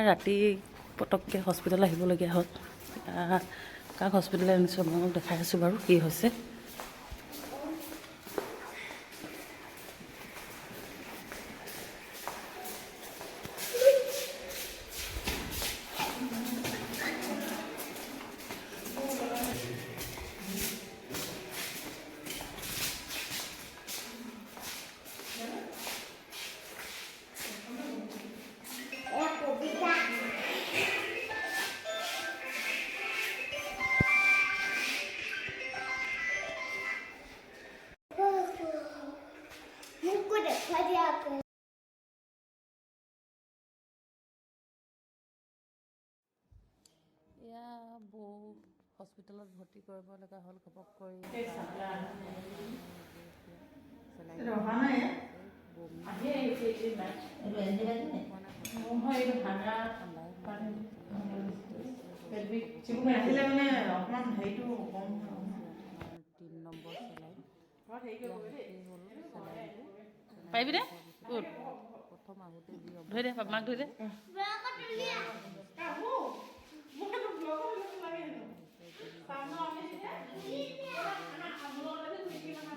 ৰাতি পটককৈ হস্পিটেল আহিবলগীয়া হ'ল। কাক হস্পিটেল আনিছোঁ, আপোনালোকক দেখাই আছোঁ বাৰু কি হৈছে। মোকো দেখুৱাই দিয়া আকৌ। এয়া বৌ হস্পিটেলত ভৰ্তি কৰিব লগা হ'ল ঘপক কৰি। অহা নাই। বমি। এইটো এণ্টিবায়টিক নে? আহিলে মানে অকণমান হেৰিটো কম হয়। 3 নম্বৰ চেলাইন শেষেই হ'ল। চেলাইনটো পাৰিবি দে, উঠ। প্ৰথম আহোঁতে যি ধৰি দে, মাক ধৰি দে। ব্লকত উলিয়া।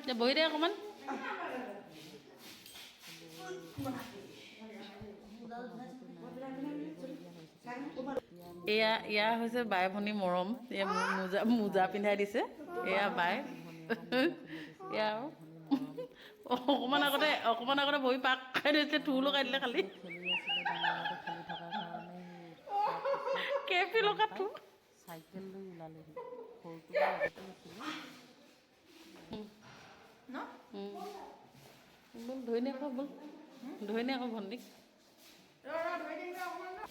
দে, বহি দে অকণমান। এয়া এয়া হৈছে বাই ভনী মৰম। এয়া মোক মোজা মোজা পিন্ধাই দিছে। এয়া বাই, এয়া আৰু অকণমান আগতে ভৰি পাক খাই ধৰিছিলে, থু লগাই দিলে খালি। খেলি আছিলে ডাঙৰ, খেলি থকাৰ কাৰণে কেপি লগা থু। চাইকেল লৈ ওলালেহি। সৰুটো লগতে আছিলে। ব'ল, ধৰি নে আকৌ, ব'ল, ধৰি নে আকৌ ভণ্টিক। ৰ, ধৰি দিম অকণমান ৰ।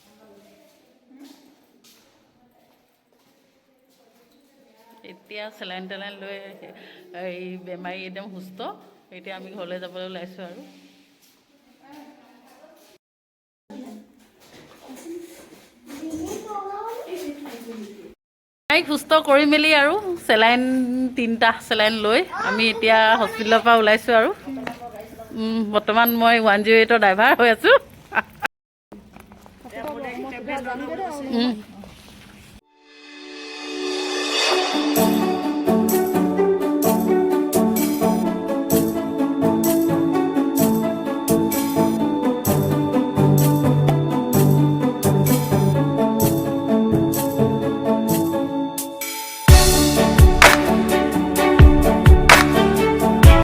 এতিয়া চেলাইন টেলাইন লৈ এই বেমাৰী একদম সুস্থ। এতিয়া আমি ঘৰলৈ যাবলৈ ওলাইছোঁ আৰু। তাইক সুস্থ কৰি মেলি আৰু চেলাইন, তিনিটা চেলাইন লৈ আমি এতিয়া হস্পিটেলৰ পৰা ওলাইছোঁ আৰু বৰ্তমান মই 108ৰ ড্ৰাইভাৰ হৈ আছোঁ।